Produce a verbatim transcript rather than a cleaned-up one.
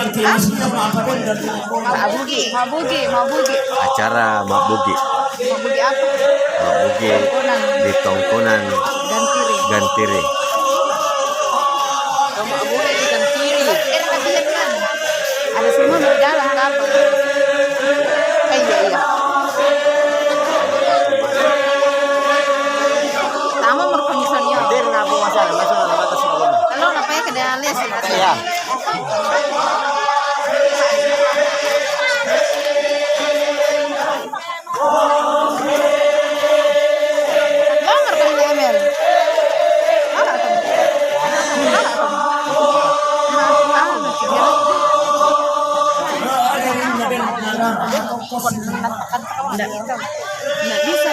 Hah? Mak Bugi, Mak Bugi, Mak Bugi. Acara Mak Bugi. Mak Bugi apa? Mak Bugi di Tongkonan Gantiri. Gantiri. Oh, Mak Bugi di Gantiri. Ada semua mau jalan ke apa? Eh, iya, iya. Tama merupakan soalnya. Kalau apa ya, ke dia les ya. Iya. Nggak, nggak bisa.